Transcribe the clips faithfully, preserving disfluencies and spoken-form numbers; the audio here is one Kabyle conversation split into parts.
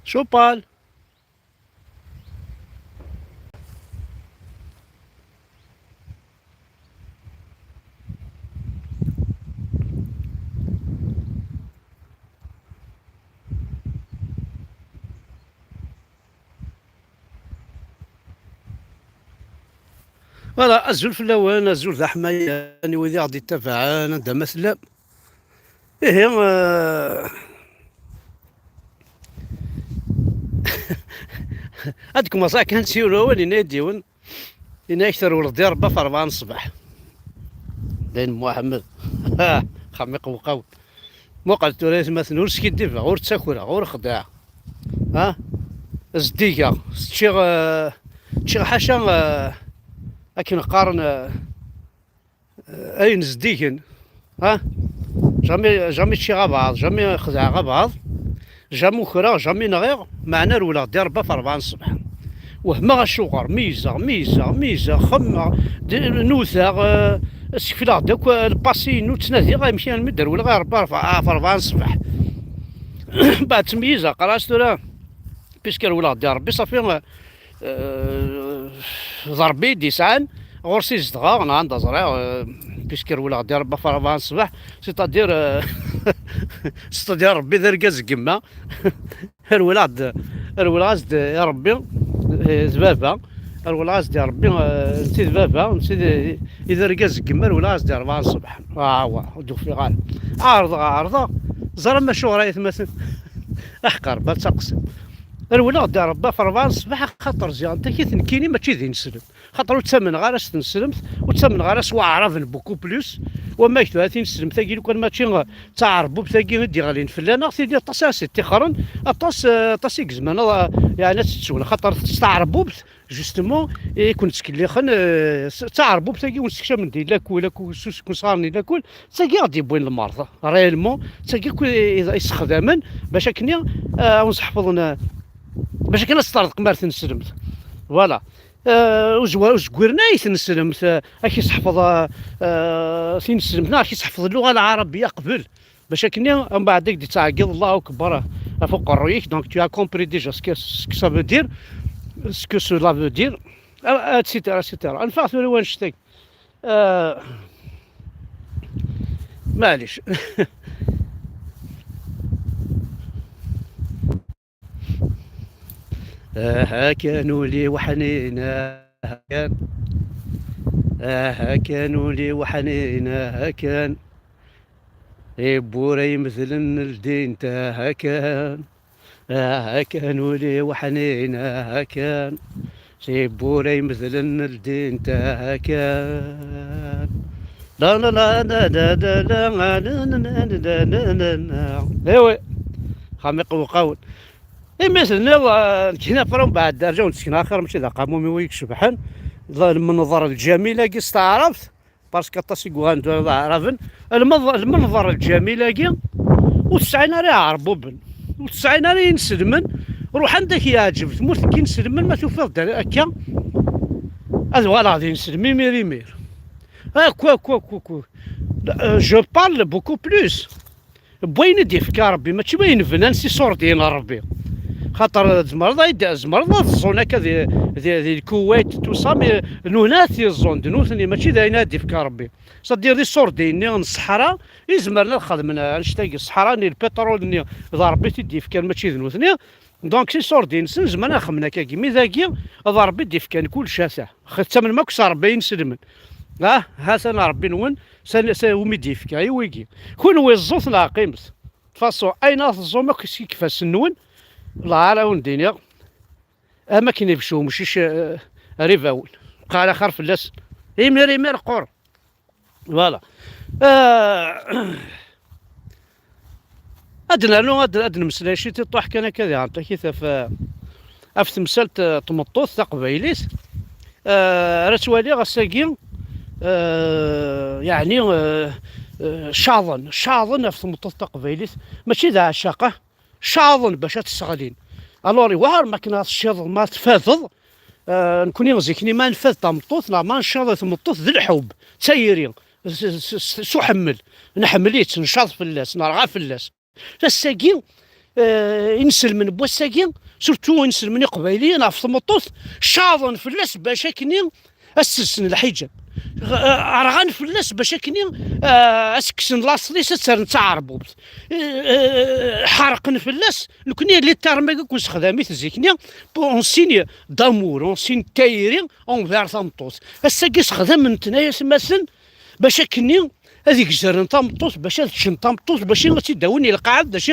Cupal. Voilà, azul fell-awen, azul d aḥmayan i wid i ɣ-d-ittabaɛen, anda ma tellam. Ihi, eh, ad kmaẓeɣ kan s yiwen wawal, yenna-yi-d yiwen, yenna-yak terwleḍ di Rebbi ɣef rebɛa n ṣṣbeḥ. Dayen Muḥemmed. Xamiq uqaw. Muqel tura, aytmaten, ur skiddibeɣ, ur ttakreɣ, ur xdiɛeɣ. Ha? Zeddigeɣ, ččiɣ, eh, ččiɣ ḥaca, eh, akken qqaren, eh, ayen zeddigen. Ha? Jamais, jamais ččiɣ abɛaḍ, jamais xedɛeɣ abɛaḍ, jamais ukreɣ, jamais nɣiɣ, meɛna rewleɣ-d i Rebbi ɣef rebɛa n ṣṣbeḥ. Wehmeɣ acuɣer, meyyzeɣ, meyyzeɣ, meyyzeɣ, xemmeɣ, d-, nuteɣ, eh, sekfleɣ-d akk, eh, lpasi-inu, ttnadiɣ amek almi d-rewleɣ i Rebbi ɣef, ɣef rebɛa n ṣṣbeḥ. Mbeɛd ttmeyyizeɣ, qqareɣ-as tura, puisque rewleɣ-d i Rebbi, ṣafi, eh, d Rebbi i d-yesɛan, ɣur-s i zedɣeɣ, neɣ anda ẓriɣ, eh, puisque rewleɣ-d i Rebbi ɣef rebɛa n ṣṣbeḥ, c'est-à-dire, eh, c'est-à-dire Rebbi d argaz n yemma. Rewleɣ-d, rewleɣ-as-d i Rebbi, eh, d baba, rewleɣ-as-d i Rebbi, eh, netta d baba, netta d, i d argaz n yemma, rewleɣ-as-d i rebɛa n ṣṣbeḥ. Ah, wa, ur d-ufiɣ ara. Ɛerḍeɣ, ɛerḍeɣ, ẓer ama acuɣer ay atmaten. Aḥeqq Rebbi, ad taqsem. Rewleɣ-d i Rebbi ɣef rebɛa n ṣṣbeḥ, axaṭer ziɣ anta-k nekkini mačči d ineslem. Xaṭer ur ttamneɣ ara s tneslemt, ur ttamneɣ ara s waɛraben beaucoup plus. Wama tura tineslemt-agi, lukan mačči d taɛerbubt-agi i d-yeɣlin fell-aneɣ, tili aṭas ara s-iṭixren, aṭas, eh, aṭas i gezmen, eh, yeɛni ad tt-ttun. Xaṭer s taɛerbubt, justement, i ken-ttkellixen, eh, s-, d taɛerbubt-agi wen-ssekcamen di lakul, akked s-, ken-sɣaren di lakul, d tagi i ɣ-d-yewwin lmerḍ, réellement, d tagi akk i, i, i sexdamen bac akken, eh, ad wen-sḥefḍen, eh, bac akken ad teṭṭerḍeqem ar tneslemt. Voilà. Eh, ur zwa-, ur zwiren ara i tneslemt, eh, ad k-iseḥfeḍ, eh, eh, tineslemt, neɣ ad k-iseḥfeḍ lluɣa lɛarabiya qbel. Bac akken, mbeɛd ad k-d-ittɛeggiḍ Allahu Akbar ɣef uqerruy-ik, donc tu as compris déjà ce que, ce que ça veut dire, ce que cela veut dire, eh, et cetera, et cetera. Anef-aɣ tura i wannect-agi. Eh, maɛlic. Aha kan ul-iw ḥnin, aha kan. Aha kan ul-iw ḥnin, aha kan. Tiwwura imedlen ldint, aha kan. Aha kan ul-iw ḥnin, aha kan. Tiwwura imedlen ldint, aha kan. La, la, la, la, la, la, la, la, la, la, la, la, la. Ewi, xamiq uqawen. Imi tenniḍ, eh, nekkini après mbeɛd rǧaw nsekna axir, mačči d aqamum i wi icebḥen. D lmenḍer lǧamil-agi s taɛrabt, parce que aṭas i yuɣalen d aɛraben. Lmenḍ-, lmenḍer lǧamil-agi ur tesɛin ara iɛerbuben, ur tesɛin ara inselmen. Ruḥ anda k-yeɛǧeb tmurt n yinselmen, ma tufiḍ-d akka, ad uɣaleɣ d ineslem imir imir. Akk, akk, akk, akk. Euh, je parle beaucoup plus. N wayen i d-yefka Rebbi, mačči wayen bnan s iṣurdiyen n Rebbi. Xaṭer tzemreḍ ad, tzemreḍ ad ẓẓun akka di, di, di Lkuwayt, tout ça, mais nutni ad t-iẓẓun, d nutni, mačči d ayen ad d-yefka Rebbi. C'est-à-dire, d iṣurdiyen-nni n ṣṣeḥra i zemren ad xedmen annect-agi, ṣṣeḥra-nni, lpiṭrul-nni, d Rebbi i t-id-yefkan, mačči d nutni. Donc, s iṣurdiyen-nsen zemren ad xedmen akkagi. Mi dagi, d Rebbi i d-yefkan kullec, ata. Tettamnem akk s Rebbi i inselmen. Ah, ha-t-an Rebbi-nwen, s, s umi d-yefka i wigi. Kunwi ẓẓut neɣ qqimet. De façon, ayen ara teẓẓum akk s ifassen-nwen, la ara wen-d-iniɣ, am akken ibecc umcic, eh, ar ibawen. Qal axir fell-asen. Imir, imir, qqur. Voilà. Euh, ad nernu, ad, ad nemmeslay ciṭuḥ kan akka di Ɛenṭakit ɣef, ɣef temsalt, eh, n tmeṭṭut taqbaylit. Eh, ara twaliɣ ass-agi, eh, yeɛni, eh, eh, caḍen, caḍen ɣef tmeṭṭut taqbaylit. Mačči d aɛcaq, ah, caḍen bac ad t-sseɣlin. Alors, iwɛer ma akken ad tecciḍeḍ, ma tfadeḍ, eh, nekkni zik-nni ma nfad tameṭṭut, neɣ ma ncaḍ i tmeṭṭut d lḥub, d tayri, s, s, s, s uḥemmel. Nḥemmel-itt, ncaḍ fell-as, nerɣa fell-as. Ass-agi, eh, inselmen n wass-agi, surtout inselmen iqbayliyen ɣef tmeṭṭut, caḍen fell-as bac akkenni ad s-lsen lḥiǧab. Ɣ-, rɣan fell-as bac akkenni, eh, ad s-kksen laṣel-is, ad tt-rren d taɛerbubt. Eh, eh, ḥerqen fell-as. Nekni, les termes-agi akk nessexdam-it zik-nni, en signe d'amour, en signe n tayri envers tameṭṭut. Ass-agi sexdamen-ten ay atmaten bac akkenni ad igzeren tameṭṭut, bac ad ččen tameṭṭut, bac ad tt-id-awin i lqaɛa, bac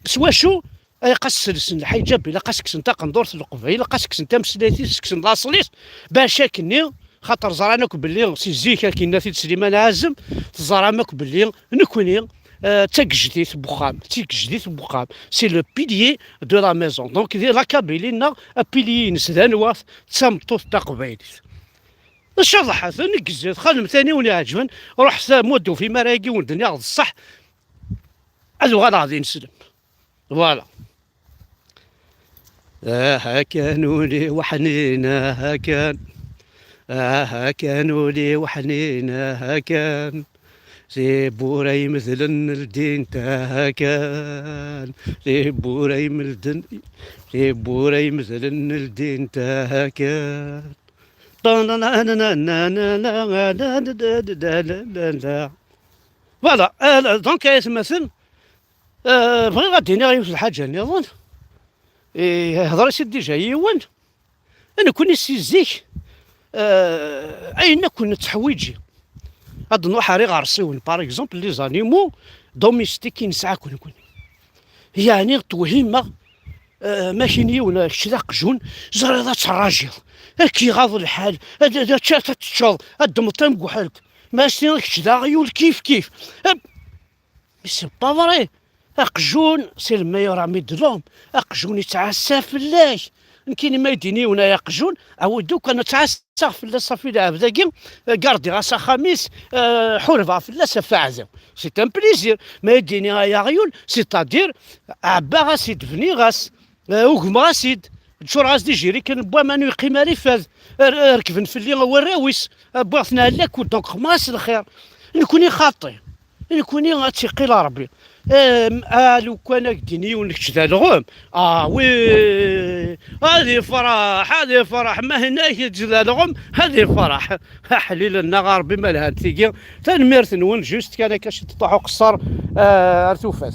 s wacu? Ilaq ad s-selsen lḥiǧab, ilaq ad s-kksen taqendurt n leqbayel, ilaq ad s-kksen tameslayt-is, kksen laṣel-is, bac akkenni, xaṭer ẓran akk belli si zik, akken yenna-t-id Sliman Ɛazem, teẓram akk belli nekni, eh, d tagejdit n wexxam, d tigejdit n wexxam. C'est le pilier de la maison. Donc, di la Kabylie-nneɣ, apilier-ines d anwa? D tameṭṭut taqbaylit. Caḍḥet, neggzet, xedmet ayen i wen-iɛeǧben, ruḥet, ma ur d-tufim ara agi wen-d-nniɣ d ṣṣeḥ, ad uɣaleɣ d ineslem. Voilà. Aha kan ul-iw ḥnin, aha kan. Aha kan ul-iw ḥnin, aha kan. Tiwwura imedlen ldint, aha kan. Tiwwura imedlen, tiwwura imedlen ldint, aha kan. Voilà, euh, donc, ay atmaten, euh, bɣiɣ ad d-iniɣ yiwet lḥaǧa nniḍen. Ihder-as-id déjà yiwen. Nekkni si zik, euh, ayen akk netteḥwiǧi. Ad nruḥ ar iɣersiwen, par exemple, les animaux domestiques i nesɛa akk nekkni. Yeɛni, twehhimeɣ, eh, ma k-in yiwen, eh, kečč d aqjun, ẓriɣ ad terrajiḍ. Ad k-iɣaḍ lḥal, ad, ad, ad, ad teččeḍ, ad d-temmteḍ tamguḥelt. Ma as-tiniḍ kečč d aɣyul, kif kif. Eh, mais c'est pas vrai. Aqjun, c'est le meilleur ami de l'homme. Aqjun yettɛassa fell-ak. Nekkini ma d-ini yiwen ay aqjun, awi-d akk ad ttɛassaɣ fell-as, ṣafi lɛebd-agi, eh, gardiɣ-as axxam-is, eh, ḥurbeɣ fell-as ɣef aɛdaw. C'est un plaisir. Ma d-ini ay aɣyul, c'est-à-dire, ɛebbaɣ-as-id, bniɣ-as, eh, ugmeɣ-as-id, ččureɣ-as-d ijirikan n waman ur yeqqim ara ifad, r-, rekben fell-i warraw-is, eh, wwiɣ-ten ar lakul, donc xedmeɣ-as lxir. Nekkni xaṭi. Nekkni ad tt-iqqil Ṛebbi. Em, a lukan ad k-d-ini yiwen kečč d alɣem. Ah oui, ad ifreḥ, ad ifreḥ. Ma henna kečč d alɣem, ad ifreḥ. Aḥlil-nneɣ a Ṛebbi, ma lhant tigi. Tanemmirt-nwen, juste kan akka ciṭṭaḥ uqeṣṣer, eh, ar tufat.